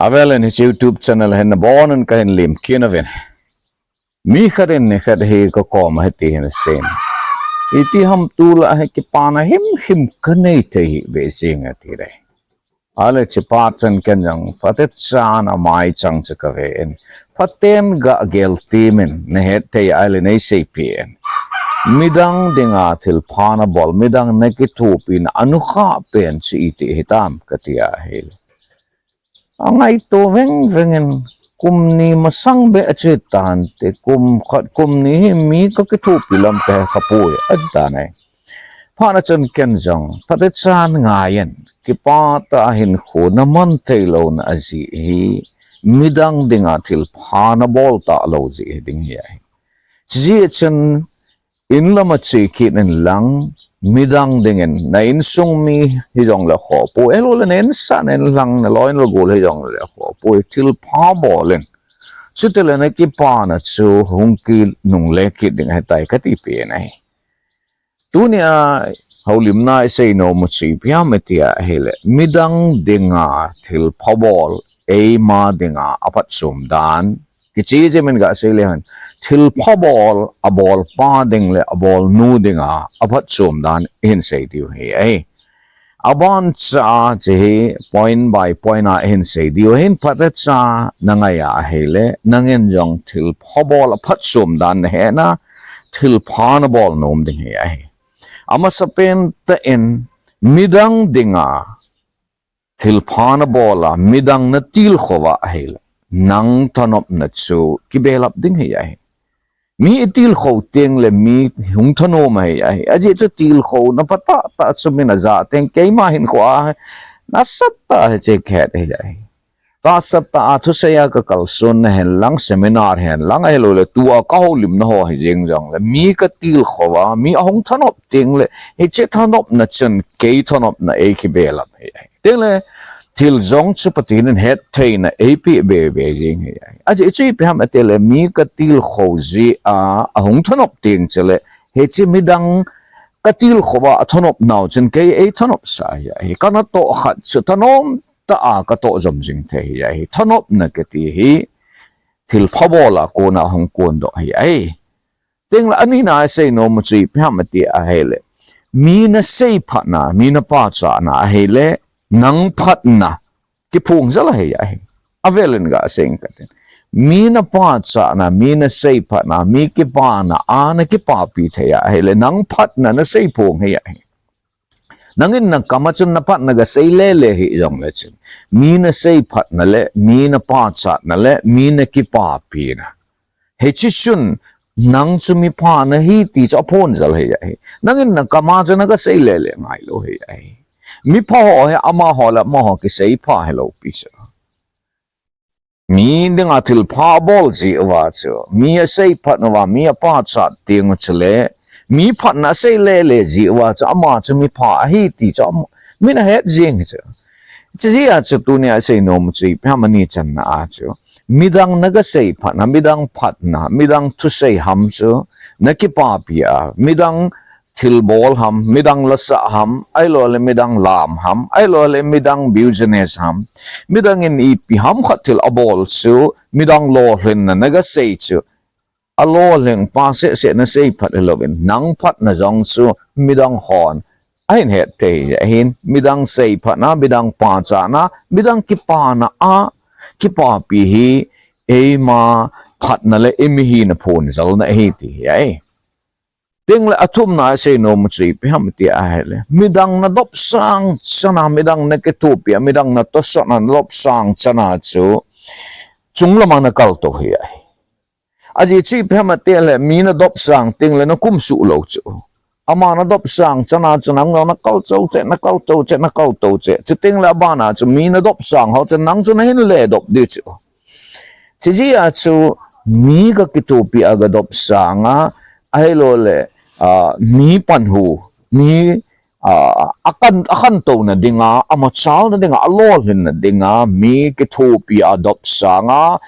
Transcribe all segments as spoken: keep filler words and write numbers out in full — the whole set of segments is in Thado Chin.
Avelin hiche YouTube channel hin nabonun kahin lemkit nauvin. Mi khat in nikhat hi kakoma hiti hin asei in. Iti ham tulai hi kipana himhim kanei thei hih ve jing ati dai. Ale hichepa chun ken jong phatechan amai chang chu kaven. Phaten gah geltemin nahet thei ahile neiseipeh in. Midang dinga thilpha nabol, midang nakithopina anukhah pen chu iti hitam kati ahile. Angaito vengveng in kum ni masang beh ache tante, kum khat kum ni hi mi kakithopi lam kahe khapoi ati tan ahi. Phat na chun ken jong phatechan ngaiyin, kipah tah a hinkho naman theilouna ajeh hi midang dinga thilpha nabol talou jeh hi ding hi ahi. Chujeh chun inlam a che kit in lang, midang dingin na insung mi hijongle khohpoi, ahiloule na insah, na inlhang, naloi nagol hijongle khohpoi, thilpha bol in. Chutile nakipana chu hung kinungle kit ding ahitai katipeh in ahi. Tunia houlimna isei nom u chu ipi ham iti ahile, midang dinga thilpha bol, eima dinga aphatchom dan, kicheh jep in gasei leu hen, thilpha bol, abolpa ding le abolnu dinga aphatchom dan ihin sei diu hi ahi. Abancha a hiche hi point by point a ihin sei diu ahin, phatecha nangai a ahile, nangin jong thilpha bol aphatchom dan nahetna, thilpha nabol nom ding hi ahi. Amasapen tah in midang dinga thilpha nabol a, midang natilkhou va ahile, nang thanopna chu kibelap ding hi ahi. Mi itilkhou tengle mi hung thanom ahi ahi. Ajeh chu tilkhouna phatah tah chu min ajah teng keima hinkho a nasatah a hiche kahet ahi ahi. Tahsa tah a thusei a kakalsonna hen lang, seminar hen lang, ahiloule tua kahoulimna ho hijeng jongle, mi katilkhou va, mi ahung thanop tengle, hiche thanopna chun kei thanopna eikibelap hi ahi. Tengle thil jong chu Pathen in hettheina eipeh bebe jeng hi ahi. Ajeh chu ipi ham itile, mi katilkhou jeh a ahung thanop teng chule, hiche midang katilkhou va athanop nau chun kei eithanopsah hi ahi. Kanatoh khat chu thanom tah a katoh jom jing thei hi ahi. Thanopna kiti hi thilpha bol a kona hung kondoh hi ahi. Tengle anina isei nom u chu ipi ham iti ahile, mi naseiphatna, mi napachatna ahile, nang phatna kiphong jel ahi ahi. Avelin gasei inge katin. Mi napachatna, mi naseiphatna, mi kipana a nakipapi thei ahile, nang phatna naseiphong hi ahi. Nangin nakam a chun naphatna gasei lele hijongle chun, mi naseiphatna le mi napachatna le mi nakipapina, hiche chun nang chu mipha nahi ti chu aphong jel hi ahi. Nangin nakam a chun nagasei lele ngailou hi ahi. Mipha ho hi amaho le amaho kiseipha hilou pi chu. Mi dinga thilpha abol jeh uva chu, mi aseiphat uva, mi apachat teng u chule, mi phatna asei lele jeh uva chu ama chu mipha ahi ti chu min ahet jeng hi chu. Chujeh a chu tunia isei nom u chu ipi ham, ani channa a chu, midang nagaseiphatna, midang phatna, midang thusei ham chu nakipapi a, midang thilbol ham, midang lasah ham, ahiloule midang lam ham, ahiloule midang business ham, midang in ipi ham khat thil abol chu, midang lolhinna nagasei chu, alolhing pa sehseh naseiphat hilouvin, nang phatna jong chu midang hon ahin het thei ahin, midang seiphatna, midang pachatna, midang kipana a kipapi hi eima phatna le eimihina phongjalna ahi ti hi ahi. Tengle athumna isei nom u chu ipi ham iti ahile, midang nadopsang chana, midang nakithopi a, midang natosotna nadopsang chana chu chunglama nakaltou hi ahi. Ajeh chu ipi ham itile, mi nadopsang tengle nakumsuh lou chu, ama nadopsang chana chu nang jong nakaltou cheh, nakaltou cheh, nakaltou cheh. Chutengle abana chu mi nadopsang ho chu nang chu nahin ledop ding chu. Chujeh a chu mi kakithopi a kadopsang a, ahiloule mi panhu, mi akhantouna dinga, amachalna dinga, alolhinna dinga mi kithopi a dopsang a,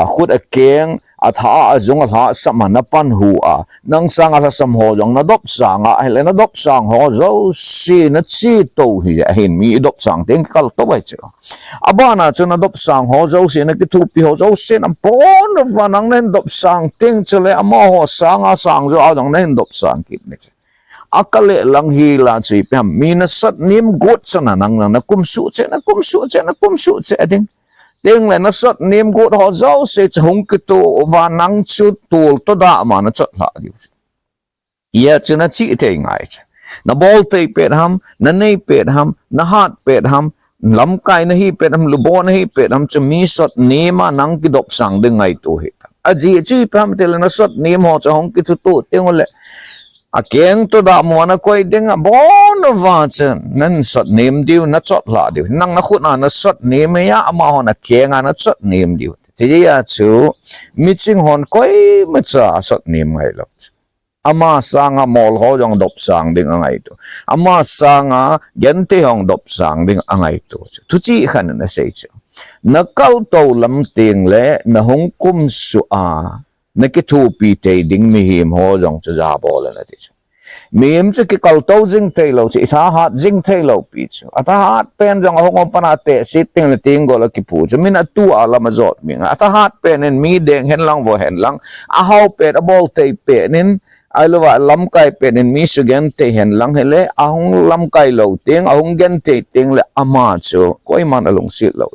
khut akeng atha a jong alhasam a napan hu a, nang sanga lhasam ho jong nadop sang a, ahile nadop sang ho jouse nache to hi ahin, mi idop sang teng kikal to vai chu. Abana chu nadop sang ho jouse, nakithopi ho jouse, nabon uva nang nahin dop sang teng chule amaho sanga sang jo a jong nahin dop sang kit ni chu. Akale lang hi la chu ipi ham, mi nasat nem got chana nang, nang nakum suh cheh, nakum suh cheh, nakum suh cheh ding. Tengle nasat nem got ho jouse chu hung kito uva nang chu tol to da ma nachot lha diu. Hia chu nache thei ngai chu. Nabol thei pet ham, nanei pet ham, nahat pet ham, lamkai nahi pet ham, lubo nahi pet ham chu mi sat nem a nang kidop sang ding ngaito hih tan. Ajeh chu ipi ham itile nasat nem ho chu hung kithuto teng ule akeng to da mo nakoi ding, abon uva chu nasat nem diu, nachot lha diu. Nang nakhut a nasat nem a, amaho nakeng a nachot nem diu. Hijeh a chu miching hon koimacha asat nem ngai lou chu. Ama sanga mol ho jong dop sang ding angaito. Ama sanga genthei hong dop sang ding angaito chu. Thuchih khat in asei chu. Nakal to lam tengle nahung kum suh a nakithopi thei ding mihem ho jong chu jabol in ati chu. Mihem chu kikal to jing thei lou chu, ithahat jing thei lou pi chu. Athahat pen jong ahung um pan a tehse tengle tenggol a kipu chu. Min atu a lam ajot mi ngai. Athahat pen in mi deng hen lang vo hen lang, ahao pet, abol thei pet in, ahilouva lamkai pet in mi sugenthei hen lang hile, ahung lamkai lou teng, ahung genthei tengle ama chu koiman alungset lou.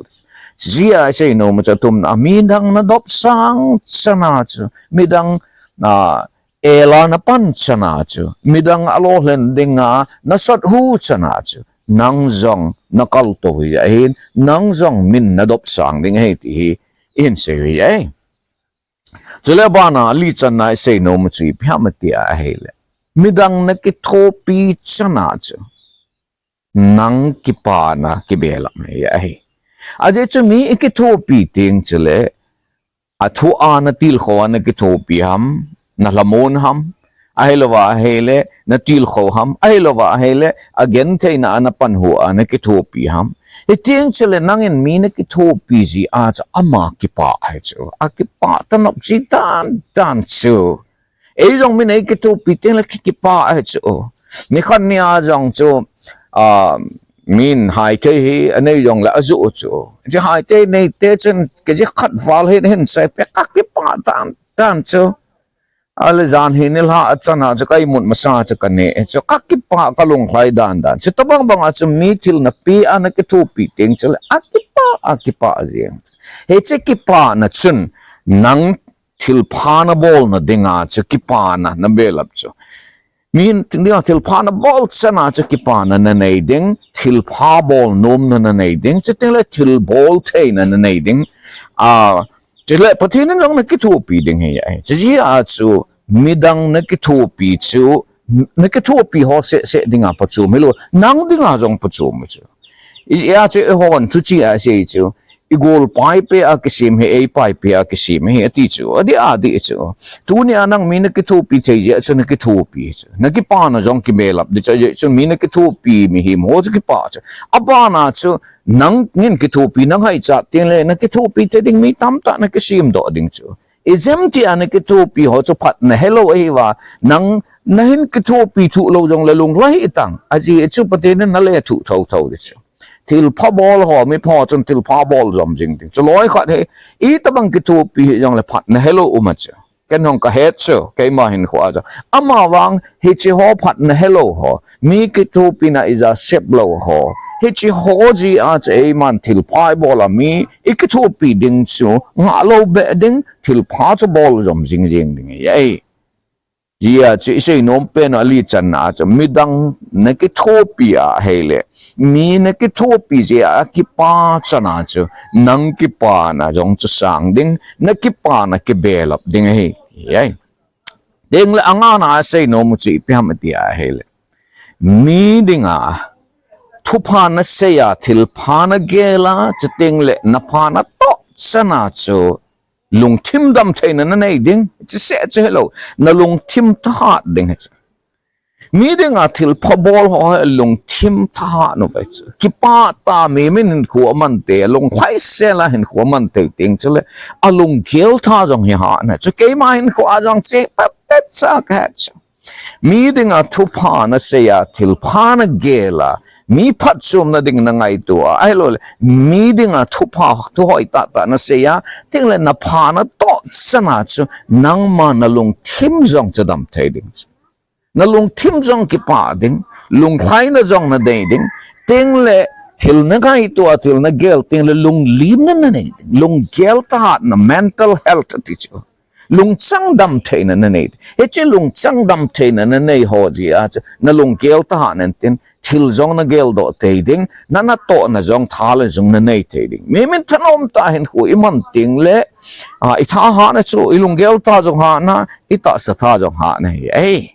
Hijeh a isei nom u chu athumna, midang nadop sang chana chu, midang, a, el a napan chana chu, midang alolhin dinga nasat hu chana chu, nang jong nakal to hi ahin, nang jong min nadop sang ding ahi ti hi ihin sei u ahi. Chule abana ali channa isei nom u chu ipi ham ati ahile, midang nakithopi chana chu nang kipana kibelap hi ahi. Ajeh chu mi ikithopi teng chule, athu a natilkhou a nakithopi ham, nalhamon ham, ahilouva ahile natilkhou ham, ahilouva ahile agentheina a napan hu a nakithopi ham. Hiteng chule nangin mi nakithopi jeh a chu ama kipah ahi chu. Akipah tanop ji dan dan chu. Eijong min eikithopi tengle ki, kipah ahi chu. Nikhat nia jong chu, a, min haithei hi anei jongle ajoh u chu. Hiche haithei neite chun kg khat val hin ahin chai peh, kakipah dan dan chu. Ahile jan hi nilhah a chana chu ka imut masa chu kaneh chu. Kakipah, kalunglhai dan dan. Chutobang banga chu mi thil napeh a nakithopi teng chule akipah, akipah jeng. Hiche kipana chun nang thilpha nabolna dinga chu kipana nabelap chu. Mi dinga thilpha nabol chana chu kipana nanei ding, thilpha bol nomna nanei ding, chutengle thilbol theina nanei ding. A, chule Pathen in jong nakithopi ding hi ahi. Chujeh a chu midang nakithopi chu, nakithopi ho seh seh dinga phachom hilou, nang dinga jong phachom chu. Hijeh a chu eihon thuchih a sei chu, igol paipe a kisem hi, ei paipe a kisem hi ati chu, adih adih chu. Tunia nang mi nakithopi thei jeh chu nakithopi chu. Nakipana jong kibelap ding chu, ajeh chu mi nakithopi mihem ho chu kipah chu. Abana chu nangin kithopi nanghaichat tengle nakithopi thei ding mi tamtah nakisemdoh ding chu. Ijemtia nakithopi ho chu phat nahelou ahiuva, nang nahin kithopi thuh lou jongle lunglhai hitang. Ajeh chu Pathen in nalethuh thotho ding chu. Thilpha bol ho, mipha ho chun thilpha bol jom jing ding. Chuloi khat hi, itobang kithopi hijongle phat nahelou um a chu. Ken jong kahet chu, keima hinkhoa chu. Amavang hiche ho phat nahelou ho, mi kithopina ija sep lou ho, hiche ho jeh a chu eiman thilpha ibol a mi ikithopi ding chu ngahlou beh ding, thilpha chu bol jom jing jing ding ahi. Hijeh a chu isei nom pen u ali channa chu midang nakithopi ahile, mi nakithopi jeh a kipah chana chu nang kipana jong chu sang ding, nakipana kibelap ding ahi. Tengle angana asei nom u chu ipi ham ati ahile, mi dinga thupha nasei a, thilpha nagel a, chutengle napha natoh chana chu lungthim damtheina nanei ding, hiche seh chu hilou, nalungthim thahat ding hichu. Mi dinga thilpha bol ho hi lungthim thahat nau ahi chu. Kipah tah a mi min hinkho aman teng, lunglhaisel a hinkho aman teng teng chule, alunggel tha jong hi hat nai chu. Keima hinkho a jong chu pet pet cha kahe chu. Mi dinga thupha nasei a, thilpha nagel a, mi phatchomna ding nangaito a, ahilouleh mi dinga thupha, thu hoi tah tah nasei a, chuteng le napha natoh chan a chu nangma nalungthim jong chu dam thei ding chu. Nalungthim jong kipah ding, lunglhaina jong nanei ding, chuteng le thil nangaito a, thil nagel teng le lunglimna nanei ding, lunggel thahatna, mental health ati chu. Lungchang dam theina nanei. Hiche lungchang dam theina nanei ho jeh a chu, nalunggel thahat nan tin, thil jong nageldoh thei ding, nanatohna jong tha le jung nanei thei ding. Mi min thanom tah a hinkho iman teng le, a, ithahatna chu, ilunggel tha jong hatna, itahsa tha jong hatna ahi. Ei.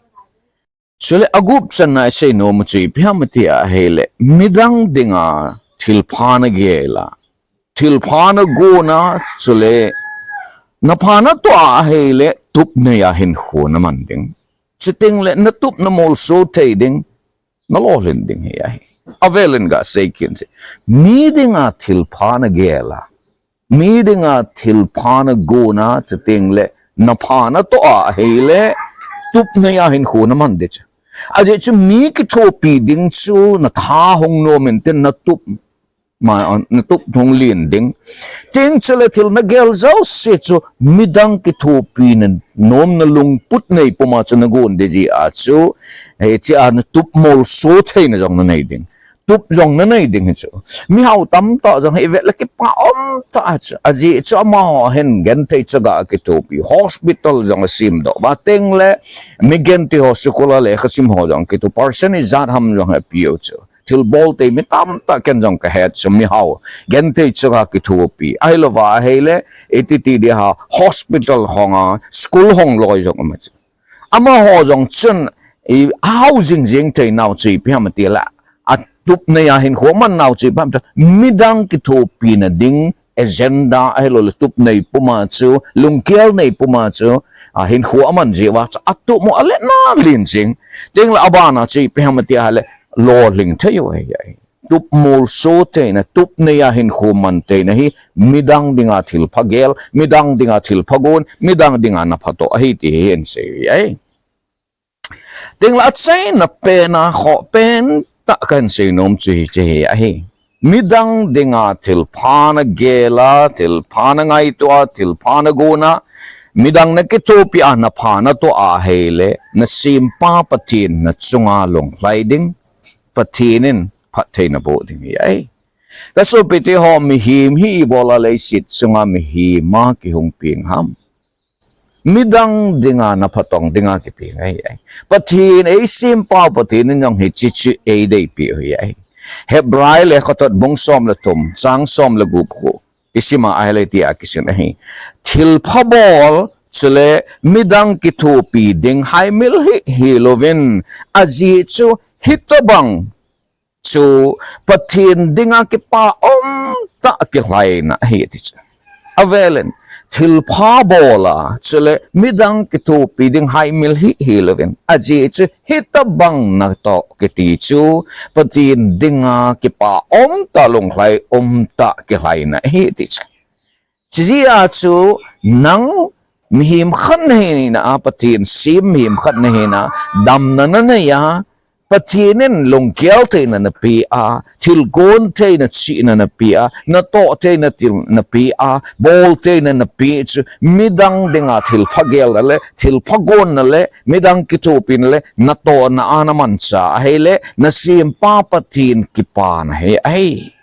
Chule agup channa isei nom u chu ipi ham iti ahile, midang dinga thilpha nagel a, thilpha nagon a, chule napha natoh a ahile, tup nei a hinkho naman ding. Chuteng le natup namolso thei ding, nalolhin ding hi ahi. Avel in gasei kit in, mi dinga thilpha nagel a, mi dinga thilpha nagon a, chuteng le napha natoh a ahile, tup nei a hinkho naman ding chu. Ajeh chu mi kithopi ding chu natha hung nom in tin, natup ma, natup hung len ding. Chuteng chule thil nagel jouse chu midang kithopina nomna lungput nei puma chu nagon ding jeh a chu, hiche a natup molso theina jong nanei ding. Tup jong nanei ding hi chu. Mihao tamtah jong hi ivet le kipah um tah chu. Ajeh chu amaho hin genthei chaga kithopi, hospital jong asemdoh uva, chuteng le mi genthei ho school a lekhasim ho jong kitho, percent ijat ham jong hi apeh u chu. Thilbol thei mi tamtah ken jong kahet chu, mihao genthei chaga kithopi. Ahilouva ahile, iti ti ding ham, hospital hong a, school hong loi jong um a chu. Amaho jong chun, i, ahao jing jing thei nau chu ipi ham iti le, atup nei a hinkho aman nau chu ipi ham iti le, midang kithopina ding agenda ahilouleh tup nei puma chu, lunggel nei puma chu, a, hinkho aman jeh uva chu, atup mo ale na len jing. Chuteng le abana chu ipi ham iti ahile, lolhing thei u ahi. Tup molso theina, tup nei a hinkho man theina hi midang dinga thilpha gel, midang dinga thilpha gon, midang dinga napha toh ahi ti hi hin sei ahi. Chuteng le achaina pen a, khoh pen tah kahin sei nom chu hiche hi ahi. Midang dinga thilpha nagel a, thilpha nangaito a, thilpha nagon a, midang nakithopi a, napha natoh a ahile, nasempa Pathen nachunga lunglhai ding, Pathen in phattheina boh ding hi ahi. Kasopite ho, mihem hi ibol a leiset chunga mihem a kihung peng ham? Midang dinga napha tong dinga kipeng ahi. Pathen eisempa Pathen in jong hiche chu eideipeh u ahi. Hebrai lekhathot bung som le thum, chang som le gup khu isim a ahile tia kisun ahi. Thilpha bol, chule midang kithopi ding haimil hih hih louvin, ajeh chu hitobang chu Pathen dinga kipa um tah kilhaina ahi ti chu. Avel in, thilpha bol a, chule midang kithopi ding haimil hih hih louvin, ajeh chu hitobang natoh kiti chu Pathen dinga kipa um tah, lunglhai um tah kilhaina ahi ti chu. Chujeh a chu nang mihem khat nahina a, Pathen sem mihem khat nahina, damna nanei a, Pathen in lunggel theina napeh a, thilgon theina chihna napeh a, natoh theina thil napeh a, bol theina napeh chu, midang dinga thilpha gelna le, thilpha gonna le, midang kithopina le, natohna a namanchah ahile, nasempa Pathen kipana hi ahi.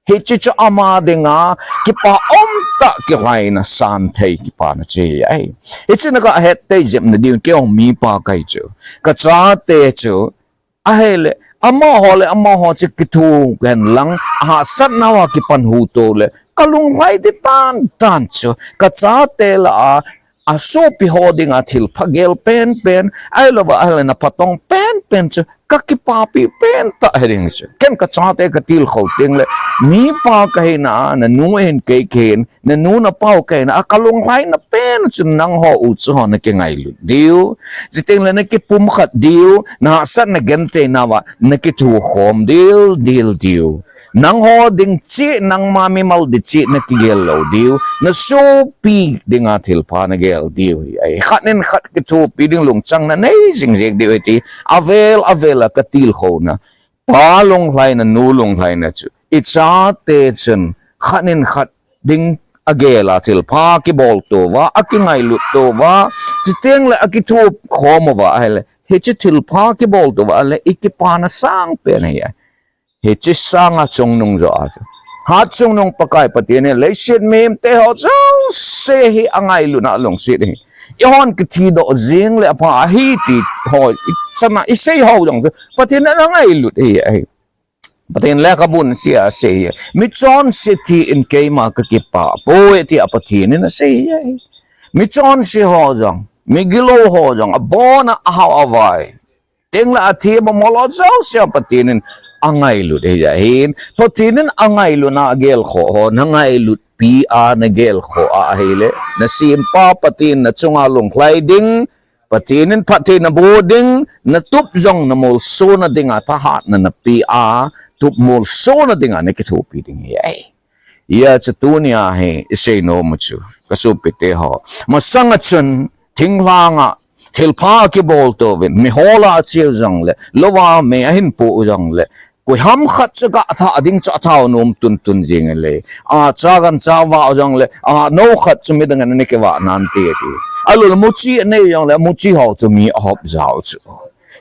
Hiche chu ama dinga kipa um tah kilhaina, santhei kipana chu ahi. Hiche naga het tei jep nadiu, kei jong mipa kahi chu. Kachate chu, ahile, amaho le amaho chu kitho hen lang, ahahsatnau a kipan huto le, kalunglhai ding tan tan chu. Kachate lah a, asopi ho dinga thilpha gel penpen, ahilouva ahile na phatong penpen chu kakipapi pentah hi ding chu. Ken kachate katilkhou tengle, mipa kahina a, nanu ahin kei kahin, nanu napa u kahina a, kalunglhaina pen chu nangho u chu ho nakingailut diu. Chutengle nakipumkhat diu, nahahsatna gentheinauva nakithukhom dildel diu. Nangho ding cheh, nangma mimal ding cheh nakigel lou diu. Nasopi dinga thilpha nagel diu hi ahi. Khat in khat kithopi ding lungchang nanei jingjing diu ahi ti. Avel avel a katilkhouna, pa lunglhaina, nu lunglhaina chu ichate chun khat in khat ding agel a, thilpha kiboltouva, akingailuttouva, chutengle akithukhom uva ahile, hiche thilpha kiboltouva ahile ikipana sangpen ahi. Hiche sanga chungnung joh a chu, Hatchungnung Pakai Pathen in leiset mihemte ho jouse hi angailutna alungset ahi. Eihon kithidoh jengle apha ahi ti ho, ichan a isei ho jong chu Pathen in angailut ahi. Pathen lekhabun asei a asei hi, michonse thi in keima kakipah poi tia Pathen in asei hi ahi. Michonse ho jong, migilou ho jong, abona ahao avai tengle athem amol ho jouse a Pathen in angailut ahi ahin. Pathen in angailutna agelkhoh ho nangailutpi a nagelkhoh a ahile, nasempa Pathen nachunga lunglhai ding, Pathen in phattheina boh ding, natup jong namolsona dinga thahatna napeh a, tup molsona dinga nakithopi ding hi ahi. Hijeh chun tunia hi isei nom u chu, kasopite ho, masanga chun thinglhanga thilpha kiboltouvin, mihol a acheu jongle, louva mei ahinpoh jongle, koiham khat chu gathah ding chu athao nom tuntun jeng ahile, acha gancha vah jongle, anou khat chu midang in ana kivah nante ati. Ahiloule muchi anei jongle, muchi ho chu mi ahop jao chu.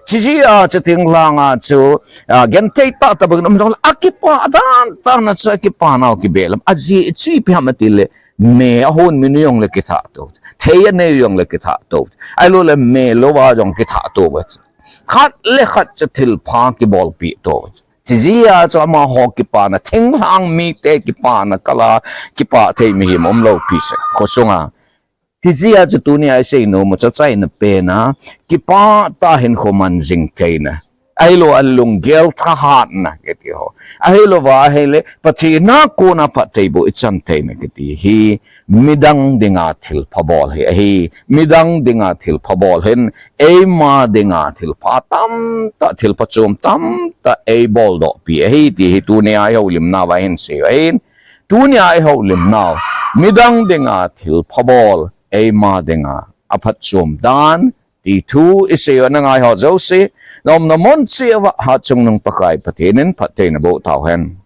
Chujeh a chu thinglhanga chu, a, genthei tahtah bangin um jongle, akipah dantah na chu akipanau kibeh lam. Ajeh chu ipi ham atile, mei ahon mi nu jongle kithahtou, thei anei jongle kithahtou, ahiloule mei louva jong kithahtou chu. Khat le khat chu thilpha kibolpeh tou. Chujeh a chu amaho kipana, thinglhang mite kipana kal a, kipah thei mihem umlou pi chu khosunga. Hijeh a chu tunia isei nom u chu achaina pen a, kipah tah a hinkho man jing theina, ahilou a lunggel thahatna kiti ho, ahilouva ahile Pathen a kona phattheiboh ichan theina kiti hi midang dinga thilpha bol hi ahi. Midang dinga thilpha bol hin eima dinga thilpha tamtah, thilpha chom tamtah eiboldohpi ahi ti hi tunia ihoulimnauva hin seiyu ahin. Tunia ihoulimnau, midang dinga thilpha bol, eima dinga aphatchom dan ti thu iseiyu, ana ngaiho jouse, naumna mun cheh uva Hatchungnung Pakai Pathen in phattheina boh tauhen.